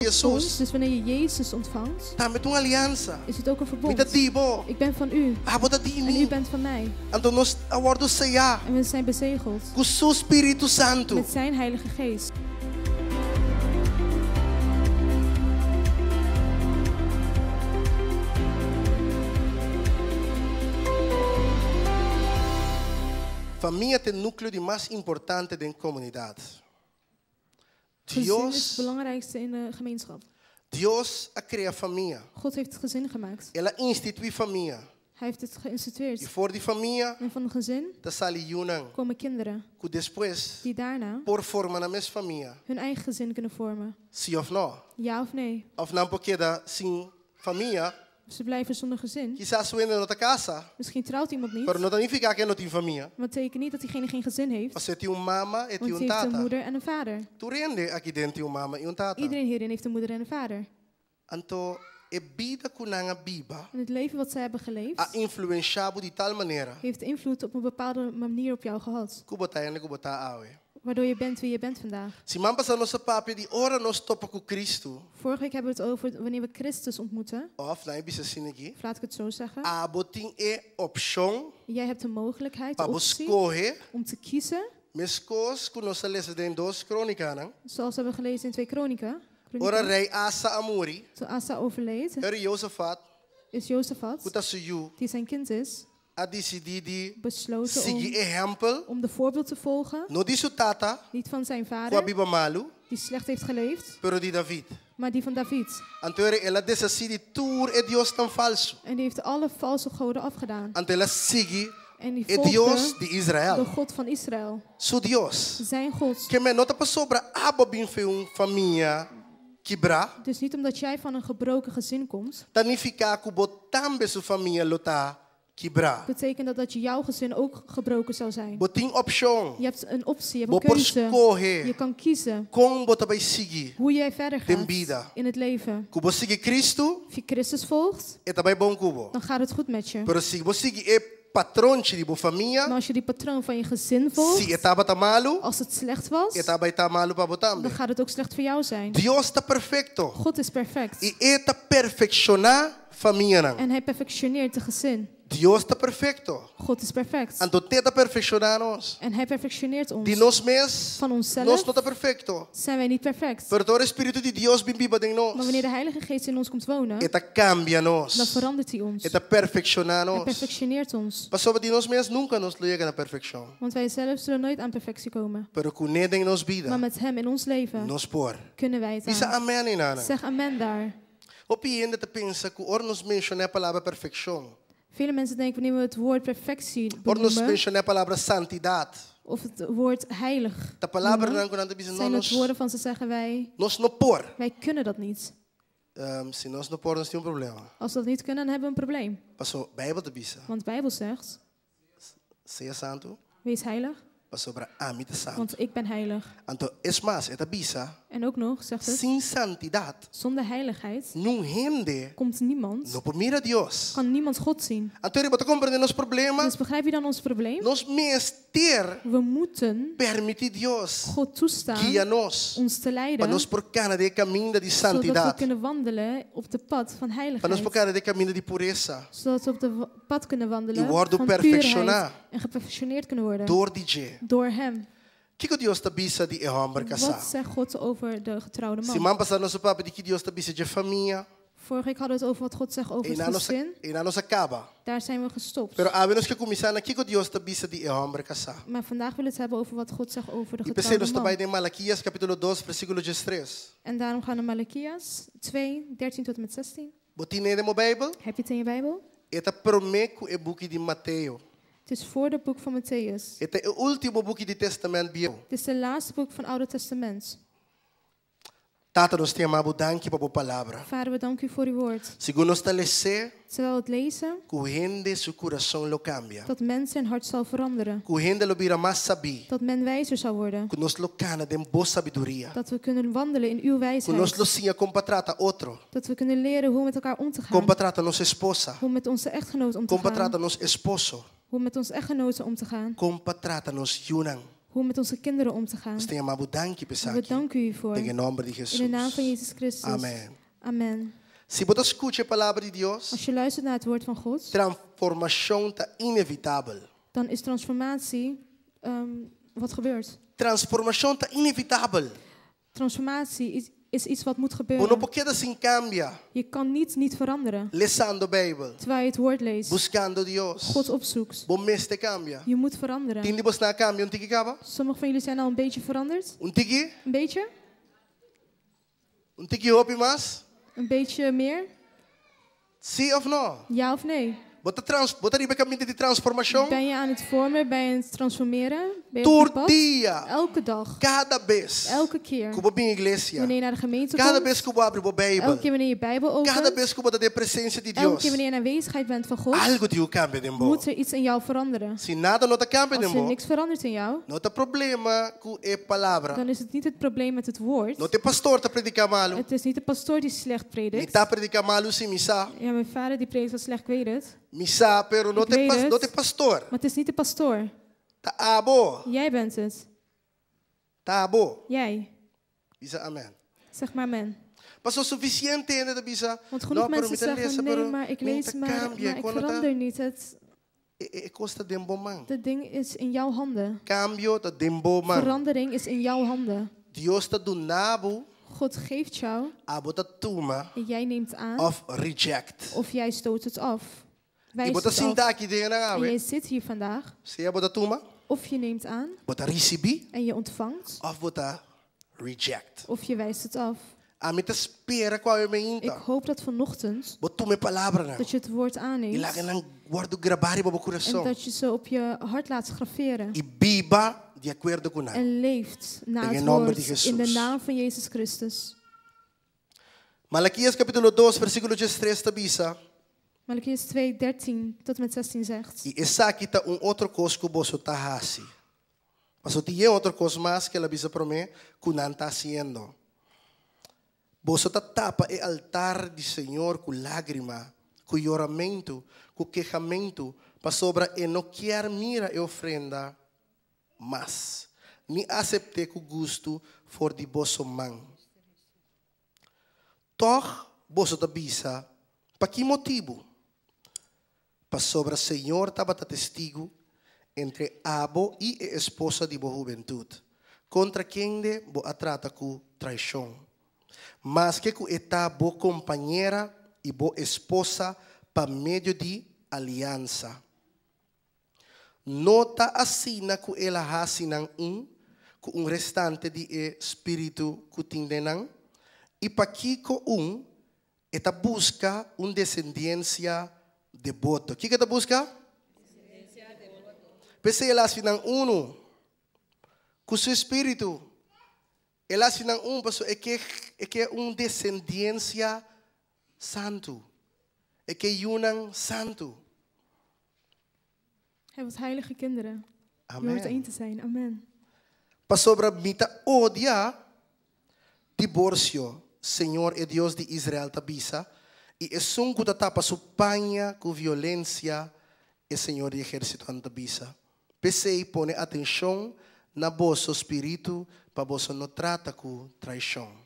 Jesus. Dus wanneer je Jezus ontvangt, Tambe ta un aliansa. Is het ook een Mi verbond. ta di bo. Ik ben van u. Abo ta di En mi. u bent van mij. Anto nos a wòrdu seyá. En we zijn bezegeld. Ku su Spiritu Santu. Met zijn Heilige Geest. Famia ta e núkleo di mas importante den komunidat. Gezin is Dios, het belangrijkste in de gemeenschap. Dios a krea famia. God heeft het gezin gemaakt. El a instituí famia. Hij heeft het I geïnstitueerd. for di famia En van een gezin ta sali yunan komen kinderen ku despues die daarna por forma nan mes famia. hun eigen gezin kunnen vormen. Si òf no? Ja of nee? Òf nan por keda sin famia. Ze blijven zonder gezin. Kisas un hende no ta kasa. Misschien trouwt iemand niet. Pero no ta nifiká ku e no tin famia. Maar dat betekent niet dat diegene geen gezin heeft. Pasobra e tin un mama, e tin Want un hij heeft een tata. moeder en een vader. Tur hende aki den tin un mama i un tata. Iedereen hierin heeft een moeder en een vader. Anto e bida ku nan a biba En het leven wat zij hebben a geleefd influenshá bo di tal manera heeft invloed op een bepaalde manier op jou gehad. ku bo ta hende ku bo ta awe. Waardoor je bent wie je bent vandaag. Siman pasá nos a papia di ora nos topa ku Kristu. Vorige week hebben we het over wanneer we Christus ontmoeten. Òf, laga mi bisa asina aki. Of laat ik het zo zeggen. Abo tin e opshon Jij hebt de mogelijkheid, de pa bo optie, skohe om te kiezen. meskos ku nos a lesa den 2 Krónikanan. Zoals we hebben gelezen in 2 Kronieken. Ora rei Asa a muri, Toen Asa overleed, Rei Josafat, is Jozefat, ku ta su yu, die zijn kind is, a disidí di besloten sigui om, ehèmpel, om de voorbeeld te volgen. no di su tata, Niet van zijn ku a vader, biba malu, die slecht heeft geleefd, pero di David. maar die van David. Anto el a deshasí di tur e diosnan falsu. En die heeft alle valse goden afgedaan. Anto el a sigui En die e Dios volgde di de Israel, God van Israël. su Dios. Zijn God. Ke men no ta pasobra abo a bin for un famia kibrá, Dus niet omdat jij van een gebroken gezin komt, ta nifiká ku bo tambe su famia lo ta kibrá. betekent dat dat jouw gezin ook gebroken zou zijn. Bo tin opshon. Je hebt een optie, je Bo hebt een por keuze. skohe Je kan kiezen kon bo ta bai sigui. hoe jij verder Den gaat bida. in het leven. Ku bo sigui Kristu, Of je Christus volgt, e ta bai bon ku bo. dan gaat het goed met je. Pero si bo sigui e patronchi di bo famia, Maar als je die patroon van je gezin si volgt, e tabata malu, als het slecht was, e ta bai ta malu pa bo tambe. dan gaat het ook slecht voor jou zijn. Dios ta perfekto. God is perfect. I e ta perfekshoná famianan. En hij perfectioneert de gezin. Dios ta perfekto. God is perfect. Anto t'e ta perfekshoná nos. En hij perfectioneert Di ons. nos mes, Van onszelf nos no ta perfekto. zijn wij niet perfect. Pero ora Spiritu di Dios bin biba den Maar wanneer nos, de Heilige Geest in ons komt wonen, e ta kambia dan nos. verandert hij ons. E ta perfekshoná Hij nos. perfectioneert ons. Pasobra di nos mes nunka nos lo yega na perfekshon. Want wij zelf zullen nooit aan perfectie komen. Pero kuné den nos Maar bida, met hem in ons leven nos por. kunnen wij het Bisa aan. amèn einan. Zeg amen daar. Hopi hende ta pensa ku ora nos menshoná e palabra perfekshon, Vele mensen denken wanneer we het woord perfectie ora nos benoemen, menshoná e palabra santidat, of het woord heilig ta palabranan noemen, ku nan ta bisa no zijn het nos, woorden van ze zeggen wij, nos no por. wij kunnen dat niet. Si nos no por, nos tin un problema. Als we dat niet kunnen, dan hebben we een probleem. Paso Beibel ta bisa, Want de Bijbel zegt, sea santu, wees heilig, pasobra ami ta santu. want ik ben heilig. Anto es mas, e ta bisa, En ook nog, zegt het, sin santidat, zonder heiligheid niun hende komt niemand, no por mira Dios. kan niemand God zien. Anto bo ta komprondé nos problema, Dus begrijp je dan ons probleem? nos mester We moeten permití Dios God toestaan guia nos, ons te pa leiden, nos por kana den e kaminda di zodat we santidat, kunnen wandelen op de pad van pa nos por heiligheid. kana den e kaminda di puresa, Zodat we op de pad kunnen wandelen I worden van perfectioná. puurheid en geperfectioneerd kunnen worden dor di dje. door hem. Kiko Dios ta bisa di e hòmber kasá? Wat zegt God over de getrouwde man? Siman pasá nos a papia di ki Dios ta bisa di famia, Vorige week hadden we het over wat God zegt over i het na nos gezin. i na nos a kaba. Daar zijn we gestopt. Pero awe nos ke kuminsá na kiko Dios ta bisa di e hòmber kasá. Maar vandaag willen we het hebben over wat God zegt over de I p'esei getrouwde nos ta bai man. den Malakias kapítulo 2, versíkulo 13. En daarom gaan we naar Malachias 2, 13 tot en met 16. Bo tin'é den bo Beibel? Heb je het in je Bijbel? E ta promé ku e buki di Mateo. Het is voor het boek van Matthäus. E ta e último buki di Tèstamènt Bieu. Het is de laatste boek van het Oude Testament. Tata, nos ta yama bo danki pa bo palabra. Vader, we danken u voor uw woord. Segun nos ta les'é, Terwijl we het lezen, ku hende su kurason lo kambia. dat mensen hun hart zal veranderen. Ku hende lo bira mas sabí. Dat men wijzer zal worden. Ku nos lo kana den bo sabiduria. Dat we kunnen wandelen in uw Ku nos wijsheid. lo siña kon pa trata otro. Dat we kunnen leren hoe met elkaar om te Kon gaan. pa trata nos esposa. Hoe met onze echtgenoot om te Kon pa gaan. trata nos esposo. Hoe met onze echtgenoten om te gaan. Kon pa trata nos yunan. Hoe met onze kinderen om te gaan. Nos ta yama bo danki We p'esaki. danken u voor. Den e nòmber di In de naam van Hesus. Jezus Christus. Amen. Amen. Si bo ta skucha e palabra di Dios, Als je luistert naar het woord van God, transformashon ta inevitabel. dan is transformatie wat gebeurt. Transformashon ta inevitabel. Transformatie is iets wat moet Bo no gebeuren. por keda sin kambia. Je kan niet niet veranderen. Lesando Beibel, Terwijl je het woord leest, buskando Dios. God opzoekt. Bo mester kambia. Je moet veranderen. Tin di boso a kambia un tiki kaba? Sommigen van jullie zijn al een beetje veranderd. Un tiki? Een beetje? Un tiki hopi mas? Een beetje meer? Sí òf no? Ja of nee? Bo ta trans, bo ta riba e kaminda di transformashon? Ben je aan het vormen? Ben je aan het transformeren? Ben je op Tur je pad? dia, Elke dag. kada bes Elke keer. ku bo bin iglesia, Wanneer je naar de gemeente kada komt. bes ku bo abri bo Elke Beibel, keer wanneer je Bijbel kada opent. bes ku bo ta den presensia di Elke Dios, keer wanneer je in aanwezigheid bent van God. algu tin ku kambia den bo. Moet er iets in jou veranderen. Si nada no ta kambia Als den er bo, niks verandert in jou, no ta problema ku e palabra. dan is het niet het probleem met het woord. No ta e pastor ta prediká malu. Het is niet de pastoor die slecht Mi predikt. ta prediká malu si mi sa. Ja, mijn vader die predikt wel slecht, ik weet het. Mi sa, pero no Ik ta weet pas, het. no ta e pastor. Maar het is niet de pastoor. Ta abo. Jij bent het. Ta abo. Jij. Bisa amen. Zeg maar amen. Paso sufisiente hende ta bisa. Want genoeg No, pero mensen mi ta zeggen, lesa, nee, pero maar ik mi lees, ta maar, kambia, maar ik kon ta- verander niet. Het E, e, e kos ta den bo man. het ding is in jouw handen. Kambio ta den bo man. Verandering is in jouw handen. Dios ta duna bo, God geeft jou abo ta tuma en jij neemt aan òf reject. of jij stoot het af. I Wijst bo ta het af. sinta aki den En awe. jij zit hier vandaag. Sea bo ta tuma, Of je neemt aan bo ta risibí, en je ontvangt, òf bo ta reject. of je wijst het af. Ami ta spera ku awe Ik mainta. hoop dat vanochtend Bo tuma e palabranan. dat je het woord I aanneemt laga nan wòrdu grabá riba bo en kurason. dat je ze op je hart laat graveren I biba di akuerdo ku nan. en leeft naar In het de naam woord di Jesus. in de naam van Jezus Christus. Malakias kapítulo 2, versíkulo 13 ta bisa. Malachias 2, 13 tot en met 16 zegt. I esaki ta un otro kos ku boso ta hasi. Paso tin otro kos mas ku el a bisa promé ku nan ta hasiendo. Boso ta tapa e altar di Señor ku lágrima, ku yoramentu, ku kehamentu, pasobra e no kier mira e ofrenda mas, ni asept'é ku gustu for di boso man. Tòg boso ta bisa, pa ki motibu? Pasobra Señor tabata testigu entre abo i e esposa di bo hubentut, kontra kende bo a trata ku traishon. Maske ku e ta bo kompañera i bo esposa pa medio di aliansa. No ta asina ku el a hasi nan un ku un restante di e spiritu ku tin den nan? I pakiko un e ta buska un desendiensia deboto? Kiko e ta buska? P'esei el a hasi nan unu ku su spiritu. El a hasi nan un pasobra e ke e ke un desendiensia santu. E ke yunan santu. Hij was heilige kinderen. Je hoort één Amen. te zijn. Amen. Pasobra mi ta odia diborsio, Señor e Dios di Israel ta bisa, i esun ku ta tapa su paña ku violensia, e Señor di ehérsitonan ta bisa. P'esei pone atenshon na boso spiritu pa boso no trata ku traishon.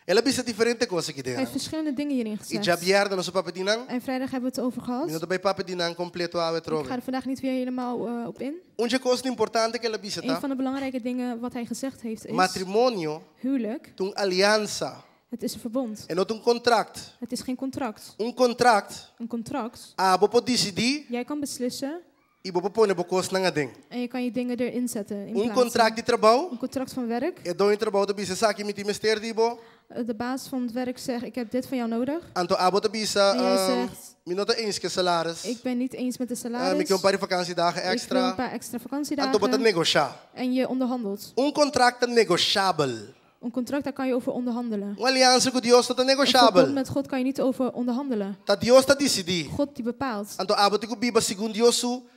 El a bisa diferente kos aki Hij den. heeft verschillende dingen hierin I gezegd. djabièrnè nos a papia di nan. En vrijdag hebben we het over Mi gehad. no ta bai papia di nan kompleto awe Ik ga trobe. er vandaag niet weer helemaal op in. Un dje kos importante ku el a bisa Een ta van de belangrijke dingen wat hij gezegd heeft is matrimonio huwelijk. ta un aliansa. Het is een verbond. E no ta un kontrakt. Het is geen contract. Un kontrakt, Een contract. abo por disidí Jij kan beslissen i bo por pone bo kosnan aden. en je kan je dingen erin zetten. In Un plaatsen. kontrakt di trabou, Een contract van werk. e doño di trabou ta bisa, esaki mi tin mester di bo. De baas van het werk zegt, ik heb dit van jou nodig. Anto abo ta bisa, En jij zegt, mi no ta eens ku e salaris. ik ben niet eens met de Mi salaris. ke un par di vakantiedagen Ik wil een extra. paar extra Anto bo ta vakantiedagen. negoshá. En je onderhandelt. Un kontrakt ta negoshabel. Een contract, daar kan je over onderhandelen. Un aliansa ku Dios no ta Een verbond negoshabel. met God kan je niet over onderhandelen. Ta Dios ta disidí. God die bepaalt. Anto abo tin ku biba segun Dios su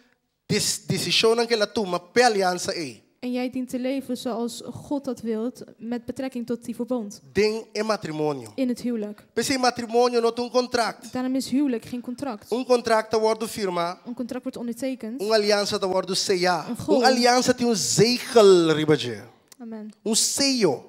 desishonnan ku el a tuma p'e aliansa ei. En jij dient te leven zoals God dat wilt met betrekking tot die verbond. Den e matrimonio. In het huwelijk. P'esei matrimonio no ta un kontrakt. Daarom is huwelijk geen contract. Un kontrakt ta wòrdu firmá. Een contract wordt ondertekend. Un aliansa ta wòrdu seyá. Un gol. Un aliansa tin un zegel riba dje. Amen. Un seyo.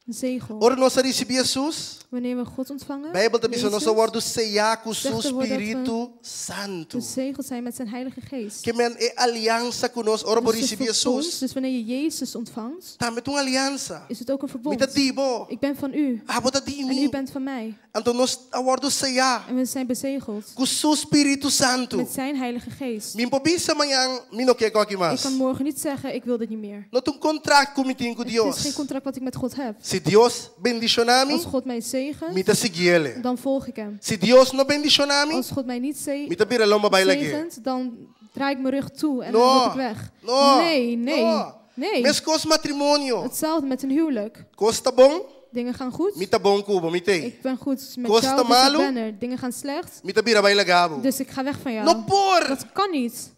Een zegel. Ora nos a risibí Hesus, Wanneer we God ontvangen, Beibel ta bisa nos a Jezus, wòrdu seyá ku su Zegt de woord dat we Spiritu Santu. bezegeld zijn met zijn Heilige Geest. Ke men e aliansa ku nos ora bo Dus, de risibí verbond, Hesus, dus wanneer je Jezus ontvangt, tambe ta un aliansa. is het ook een Mi ta verbond. di bo. Ik ben van u Abo ta di en u mi. bent van mij. Anto nos a wòrdu seyá En we zijn bezegeld ku su Spiritu Santu. met zijn Heilige Geest. Mi n por bisa mañan mi no ke e kos aki Ik mas. kan morgen niet zeggen, ik wil dit niet meer. No ta un kontrakt ku mi tin ku Het is geen Dios. contract wat ik met God heb. Si Dios bendishoná mi, Als God mij zegent, mi ta siguié. dan volg ik hem. Si Dios no bendishoná mi, Als God mij niet mi ta bira lomba bai lag'é. zegent, dan draai ik mijn rug toe en dan No, loop ik weg. no, Nee, nee, no. nee. Meskos matrimonio. Hetzelfde met een huwelijk. Kos ta bon, Dingen gaan goed. mi ta bon ku bo, mi t'ei. Ik ben goed met Kos jou, ta dus ik malu. ben er. Dingen gaan slecht, Mi ta bira bai laga bo. dus ik ga weg van jou. No por. Dat kan niet.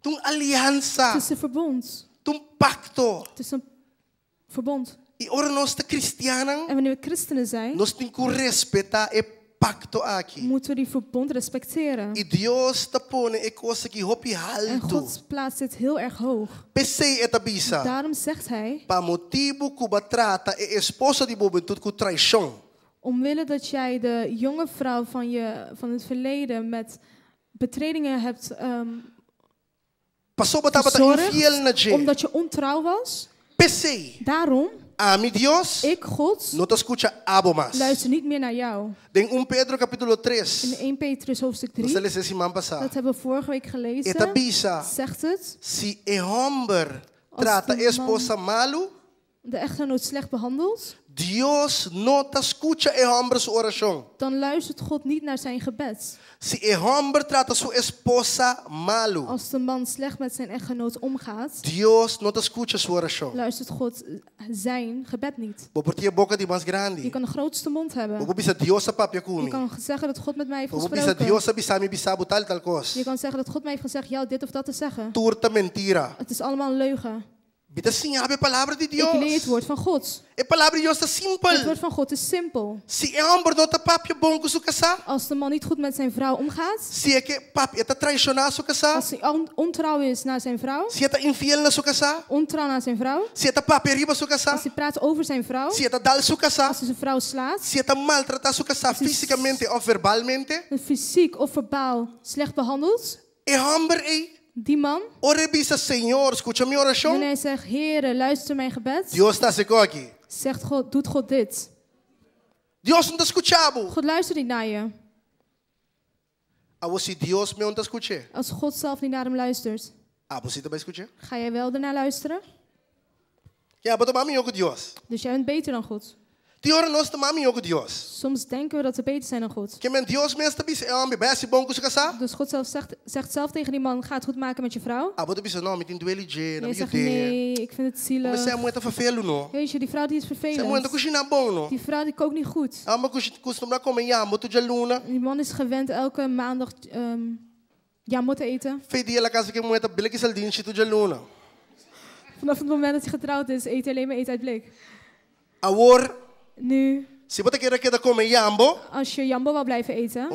Ta un aliansa, Het is een verbond. ta un pakto. Het is een verbond. I ora nos ta kristian, En wanneer we christenen zijn, nos tin ku respetá e pakto aki. moeten we die verbond respecteren. I Dios ta pone e kos aki hopi En haltu. God plaatst dit heel erg hoog. P'esei e ta bisa. Daarom zegt hij, Pa motibu ku bo a trata e esposa di bo hubentut ku traishon. omwille dat jij de jonge vrouw van, je, van het verleden met betredingen hebt Pasobra bo tabata verzorgd, infiel na dje. omdat je ontrouw was. P'esei, Daarom, ami Dios, ik God, no ta skucha abo mas. luister niet meer naar jou. Den 1 Pedro kapítulo In 3, 1 Petrus hoofdstuk nos 3, a lesa siman pasá. dat hebben we vorige week E ta gelezen, bisa, zegt het, si e hòmber Als trata de e esposa malu, de echtgenoot slecht behandelt, Dios no ta skucha e hòmber su orashon. dan luistert God niet naar zijn gebed. Si e hòmber trata su esposa malu, Als de man slecht met zijn echtgenoot omgaat, Dios no ta skucha su orashon. luistert God zijn gebed niet. Bo por tin e boka di mas Je grandi. kan de grootste mond Bo hebben. por bisa Dios a papia Je ku mi. kan zeggen dat God met mij heeft Bo por bisa gesproken. Dios a bisa mi bisa bo tal tal kos. Je kan zeggen dat God mij heeft gezegd jou dit of dat te zeggen. Tur ta mentira. Het is allemaal een leugen. Mi ta siña bo e palabra di Ik leer het Dios. woord van God. E palabra di Dios ta Het simpel. woord van God is simpel. Si e hòmber no ta papia bon ku su kasá, Als de man niet goed met zijn vrouw omgaat, si e ke papia, e ta traishoná su kasá, als hij ontrouw is naar zijn vrouw, si e ta infiel na su kasá, ontrouw naar zijn vrouw, si e ta papia riba su kasá, als hij praat over zijn vrouw, si e ta dal su kasá, als hij zijn vrouw slaat, si e ta maltratá su kasá físikamente òf verbalmente, fysiek of verbaal slecht behandelt, e hòmber ei, die man, ora e bisa, Señor, skucha mi orashon, wanneer hij zegt, Heere, luister mijn gebed, Dios ta hasi e kos aki. zegt God, doet God dit. Dios no ta skucha bo. God luistert niet naar je. Awor si Dios mes no ta skuch'é. Als God zelf niet naar hem luistert, Abo si ta bai skuch'é? ga jij wel ernaar luisteren? Ja, bo ta mas mihó ku Dios. Dus jij bent beter dan God. Tin ora nos ta mas mihó ku Dios. Soms denken we dat we beter zijn dan God. Ke men Dios mes ta bisa e hòmber, bai hasi bon ku su kasá. Dus God zelf zegt zelf tegen die man, ga het goed maken met je vrouw. Abo ta bisa, no, mi tin duele di dje, En no hij mi zegt, yud'é. nee, ik vind het Ma zielig. e muhé ta ferfelu, no. Weet je, die vrouw die is E muhé no ta vervelend. kushiná bon, no. Die vrouw die kookt niet goed. E hòmber kustumbrá kome yambo tur djaluna. Die man is gewend elke maandag yambo te eten. Fo'i dia el a kasa ku e muhé ta bleki saldinchi tur djaluna. Vanaf het moment dat hij getrouwd is, eet hij alleen maar eten uit blik. Awor, Nu, si bo ta kere keda kome yambo, als je jambo wil blijven eten,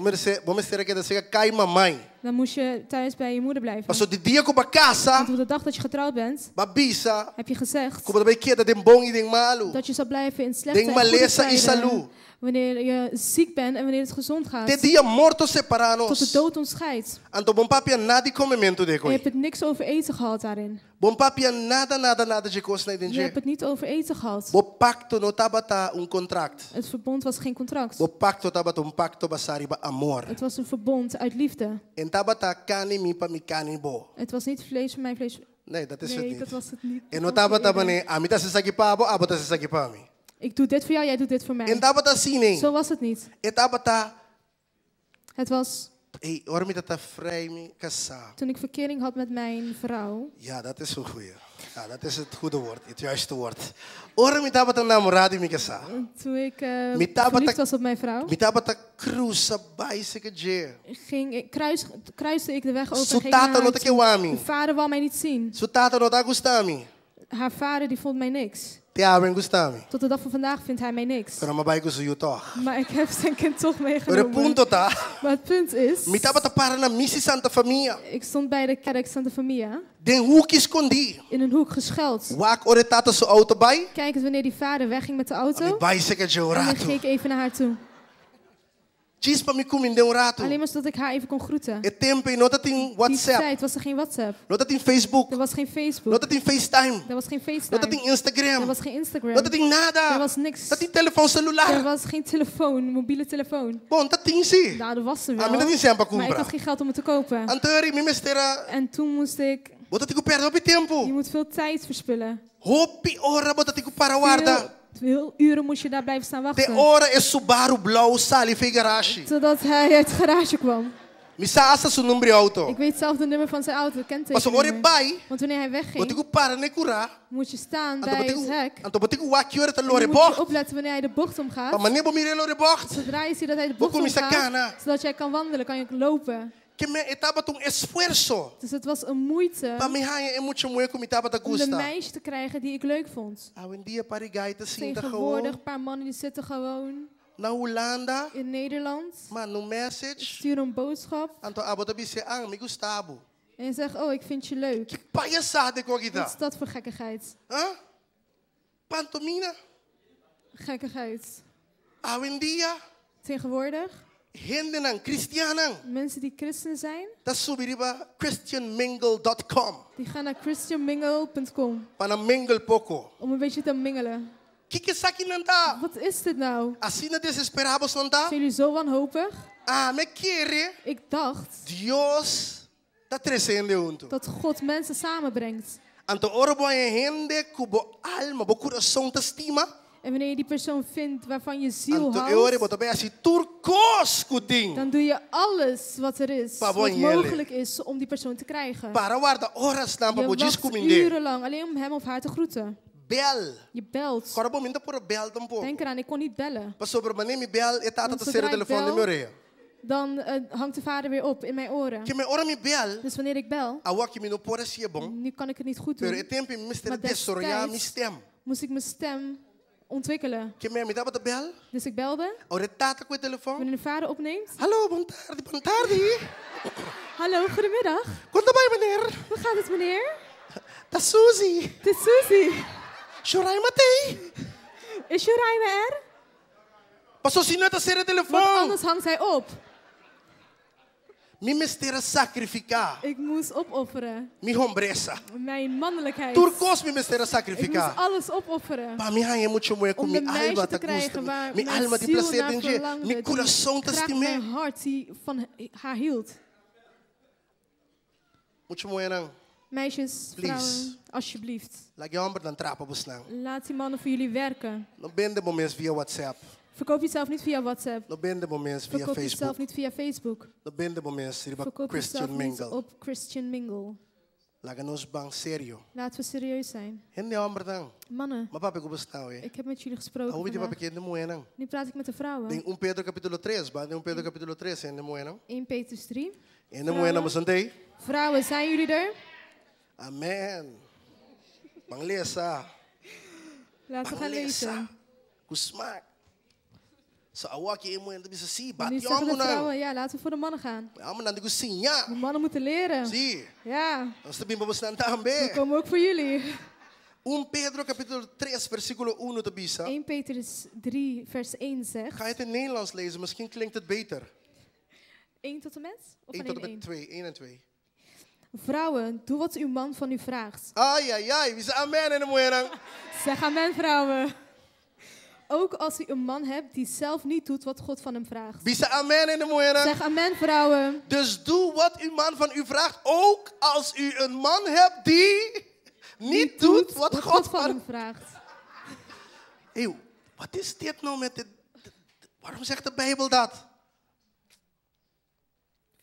bo mester keda serka ka'i mamai. dan moest je thuis bij je moeder blijven. Paso di dia ku bo a kasa, Want op de dag dat je getrouwd bent, b'a bisa, heb je gezegd ku bo ta bai keda den bon i den malu. dat je zal blijven in slechte Den en goede malesa i tijden. salú. Wanneer je ziek bent en wanneer het gezond gaat. Te dia morto separá Tot de nos. dood ons scheidt. Anto bo n' papia nada di komementu den En je koi. hebt het niks over eten gehad daarin. Bo n' papia nada, nada, nada di kos nan Je hebt het niet over eten gehad. Bo pakto no tabata un kontrakt. Het verbond was geen contract. Bo pakto tabata un pakto basá riba amor. Het was een verbond uit liefde. E n' tabata karni mi pa mi karni bo. Het was niet vlees van mijn vlees. Nee, dat is het Nee, niet. dat was het niet. E no tabata manera, ami ta hasi esaki pa bo, abo ta hasi esaki pa mi. Ik doe dit voor jou, jij doet dit voor E n' mij. tabata asina, nee. Zo was het niet. E tabata Het was Ei, ora mi tabata frei mi kasá. Toen ik verkering had met mijn vrouw. Ja, dat is een goeie. Ja, dat is het goede woord, het juiste woord. Ora mi tabata namorá di mi kasá. Toen ik Mi tabata- verliefd was op mijn vrouw, Mi tabata krusa bai serka dje. ging ik, kruiste ik de weg over Su en ging naar tata haar no ta ke toe. wak mi. Mijn vader wou mij niet zien. Su tata no ta gusta mi. Haar vader die vond mij niks. Te awe e n' gusta mi. Tot de dag van vandaag vindt hij mij niks. Pero m'a bai ku su yu tòg. Maar ik heb zijn kind toch Pero e meegenomen. punto ta, Maar het punt is, mi tabata para na misa Santa Famia. ik stond bij de kerk Santa Famia Den huki skondí. in een hoek geschuild. Wak ora e tata su outo bai. Kijkend wanneer die vader wegging met de Mi auto. bai serka dje un En dan ratu. ging ik even naar haar toe. Djis pa mi kumind'é un ratu. Alleen maar zodat ik haar even kon groeten. E tempu ei no tatin Die WhatsApp, tijd was er geen WhatsApp. no tatin Facebook, Er was geen no Facebook. tatin FaceTime, Er was geen no FaceTime. tatin Instagram, Er was geen Instagram. no tatin nada. Er was niks. No tatin telefòn Er selular. was geen telefoon, mobiele telefoon. Bon, tatin si. Nou, dat was er Ami wel. no tin sèn pa Maar ik kumpra. had geen geld om het te kopen. Anto mi mester a, En toen moest ik... bo tatin ku pèrdè hopi Je tempu. moet veel tijd verspillen. Hopi ora bo tatin ku para warda. Veel, veel uren moest je daar blijven staan Te wachten. ora e Subaru blou sali for di garage. Totdat hij uit de garage kwam. Mi sa asta su number di outo. Ik weet zelf de nummer van zijn auto, Paso ora e kenteken. bai, Want wanneer hij bo tin wegging, ku para na kurá. moet je staan Anto bij bo tin het ku, hek. anto bo tin ku wak ki ora e ta En lora dan moet je bocht. opletten wanneer hij de bocht Pa omgaat. manera bo mir'é lora bocht. Zodra je ziet dat hij de Bo bocht kuminsá omgaat, kana. zodat jij kan wandelen, kan je lopen. Ke men e tabata un esfuerso. Dus het was een moeite Pa mi haña e mucha muhé ku mi tabata om de gusta. meisje te krijgen die ik leuk vond. Awendia par di guy ta sinta Tegenwoordig, gewoon een paar mannen die zitten gewoon na Hulanda, in Nederland. manda un message, Sturen een boodschap anto abo ta bis'é, ah, mi gusta bo. en je zegt, oh, ik vind je leuk. Ki payasada e kos Wat ta? is dat voor gekkigheid? Huh? Pantomina. Gekkigheid. Awendia, Tegenwoordig, hendenan, kristiannan, mensen die christen zijn, ta subi riba christianmingle.com die gaan naar christianmingle.com pa nan mingle poko. om een beetje te mingelen. Kiko esakinan ta? Wat is dit nou? Asina desesperá boso ta? Zijn jullie zo wanhopig? Ami a kere Ik dacht Dios ta trese hende huntu. dat God mensen samenbrengt. Anto ora bo haña hende ku bo alma, bo kurason ta stima. En wanneer je die persoon vindt waarvan je ziel Anto e ora houdt, bo ta bai hasi tur kos ku tin. dan doe je alles wat er is, Pa wat bo hañ'é. mogelijk is om die persoon te krijgen. Para warda oranan pa Je bo djis wacht kumind'é. urenlang alleen om hem of haar te groeten. Bel. Je belt. Kòrda bon, mi n' por bel tampoko. Denk eraan, ik kon niet bellen. Pasobra manera mi bel, e tata Want ta sera zodra ik telefòn den bel, mi orea. Dan hangt de vader weer op in mijn oren. Ke men ora mi bel, Dus wanneer ik bel, awor aki mi no por hasié bon. nu kan ik het niet goed Pero e doen, tempu mi mester Maar desaroyá mi destijds stem. moest ik mijn stem ontwikkelen. Ke men mi tabata bel, Dus ik belde. ora e tata kue telefòn. Wanneer de vader opneemt. Hallo, bon tardi, bon tardi. Hallo, goedemiddag. Kon ta bai, meneer? Hoe gaat het, meneer? Ta Suzy. Het is Suzy. Shoraima t'ei. Is Joraima er? Paso sino e ta sera Want telefòn. anders hangt hij op. Mi mester a sakrifiká. Ik moest opofferen. Mi hombresa. Mijn mannelijkheid. Tur kos mi mester a Ik moest sakrifiká. alles opofferen. Pa mi haña mucha muhé ku Om mi de alma meisje ta te gusta. krijgen waar Mi mijn alma tin ziel plaser naar den dje. verlangde. Mi Die kurason ta graag stim'é. mijn hart die van haar hield. Mucha muhénan. Meisjes, Please. vrouwen, alsjeblieft. Laga e hòmbernan traha pa bosnan. Laat die mannen voor jullie werken. No bende bo mes via WhatsApp. Verkoop jezelf niet via WhatsApp. No bende bo mes via Verkoop jezelf Facebook. niet via Facebook. No bende bo mes riba Verkoop Christian jezelf niet Mingle. op Christian Mingle. Laga nos ban serio. Laten we serieus zijn. Hende hòmbernan. Mannen, M'a papia ku bosnan awe. ik heb met jullie gesproken Awor mi ta vandaag. papia ku hende muhénan. Nu praat ik met de vrouwen. Den 1 Pedro kapítulo 3, ban den 1 Pedro kapítulo 3, hende muhénan. 1 Petrus 3. Hende muhénan boso t'ei. Vrouwen, zijn jullie er? Amen. Ban lesa. Laten we Ban gaan lesa. lezen. Ku smaak. So awor aki e muhénan ta bisa si, Nu bati zeggen de hombernan. vrouwen, ja, laten we voor de mannen gaan. Hombernan tin ku siña. De mannen moeten leren. Si. Ja, Nos ta bin pa bosnan we tambe. komen ook voor jullie. 1 Pedro kapítulo 3, versíkulo 1 ta bisa. 1 Petrus 3, vers 1 zegt. Ga je het in Nederlands lezen? Misschien klinkt het beter. 1 tot en met? Of 1 alleen tot en met 1? 2, 1 en 2. Vrouwen, doe wat uw man van u vraagt. Ai, ai, ai, bisa amen hende muhénan. Zeg amen, vrouwen. Ook als u een man hebt die zelf niet doet wat God van hem vraagt. Bisa amen hende muhénan. Zeg amen, vrouwen. Dus doe wat uw man van u vraagt, ook als u een man hebt die niet doet wat God van hem vraagt. Hey, wat is dit nou met dit? Waarom zegt de Bijbel dat?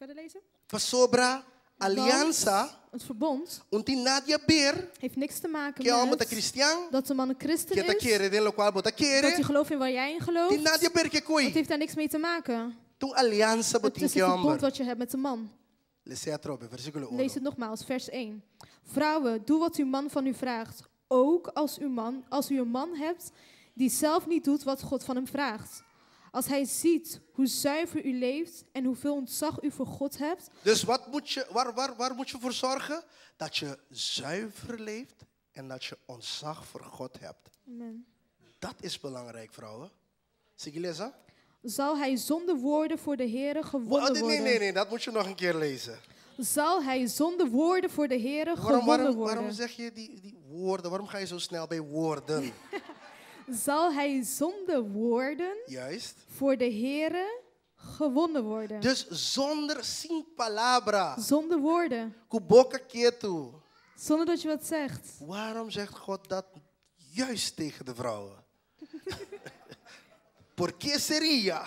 Verder lezen? Pasobra aliansa Het verbond no tin nada di haber heeft niks te maken ku e hòmber ta met kristian, dat de man een christen ku e ta is, kere den lokual bo ta dat kere, hij gelooft in waar jij in tin nada gelooft. di haber ku Het koi. heeft daar niks mee te maken. Ta un aliansa Het bo tin is ku een verbond hòmber. wat je hebt met de man. Les'é atrobe, versíkulo Lees 1. het nogmaals, vers 1. Vrouwen, doe wat uw man van u vraagt. Ook als u een man hebt die zelf niet doet wat God van hem vraagt. Als hij ziet hoe zuiver u leeft en hoeveel ontzag u voor God hebt, Dus wat moet je, waar moet je voor zorgen? Dat je zuiver leeft en dat je ontzag voor God hebt. Amen. Dat is belangrijk, vrouwen. Zie je lezen? Zal hij zonder woorden voor de Heere gewonnen Nee, worden. nee, nee, dat moet je nog een keer lezen. Zal hij zonder woorden voor de Heere Waarom, gewonnen waarom, worden. waarom zeg je die woorden? Waarom ga je zo snel bij woorden? Zal hij zonder woorden Juist. voor de Heere gewonnen worden. Dus zonder sin palabra. Zonder woorden. Ku boka ketu. Zonder dat je wat zegt. Waarom zegt God dat juist tegen de vrouwen? Por qué seria?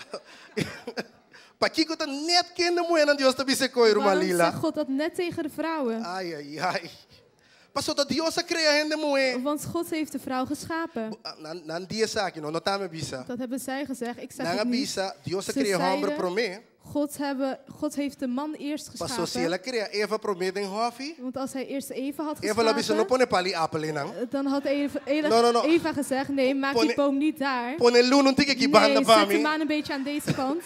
Pakiko ta net ku hende muhénan Dios ta bisa e kos, Waarom Lila. zegt God dat net tegen de vrouwen? Ai, ai, ai. Pasobra Dios a krea hende muhé. Want God heeft de vrouw geschapen. Nan nan di esaki, no, no t'ami a bisa. Dat hebben zij gezegd. Ik zeg Nan het niet. bisa, Dios Ze a krea hòmber zeiden, promé. God heeft de man eerst Pasobra si geschapen. el a krea Eva promé den hòfi. Want als hij eerst Eva had Eva a bisa no geschapen, pone pal'i apel einan. dan had Eva, No, no, no. Eva gezegd, nee, maak Pone- die boom niet daar. Pone luna un tiki aki banda Nee, pa zet mi. de maan een beetje aan deze kant.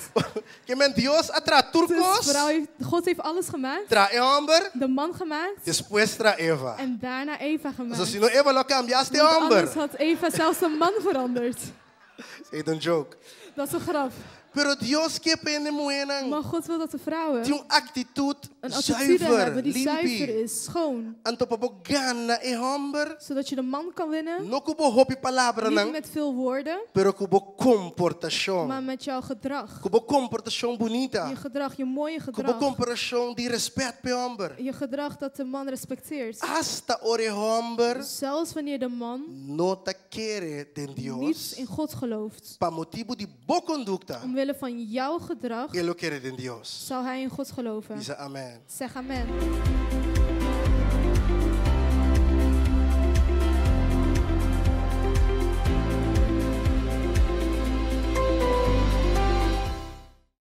Ke men Dios a traha Dus tur kos. vrouw heeft, God heeft alles gemaakt. Traha e hòmber, De man gemaakt. despues traha Eva. En daarna Eva So gemaakt. sino Eva lo a kambia hasta Want hòmber. anders had Eva zelfs de man veranderd. Is een joke. Dat is een grap. Pero Dios ke pa hende muhénan. Maar God wil dat de vrouwen Tin un aktitut een attitude zuiver, hebben die zuiver limpi. is, schoon. Anto pa bo gana e hòmber, Zodat je de man kan winnen. no ku bo hopi palabra Niet nan, met veel woorden, pero ku bo komportashon. maar met jouw gedrag. Ku bo komportashon bunita. Je gedrag, je mooie Ku bo gedrag. komportashon di rèspèt pa e hòmber. Je gedrag dat de man respecteert. Hasta ora e hòmber Zelfs wanneer de man no ta kere den niet Dios, in God gelooft. pa motibu di bo kondukta, Omwille van jouw gedrag e lo kere den Dios. zal hij in God geloven. Bisa amen. Zeg amen.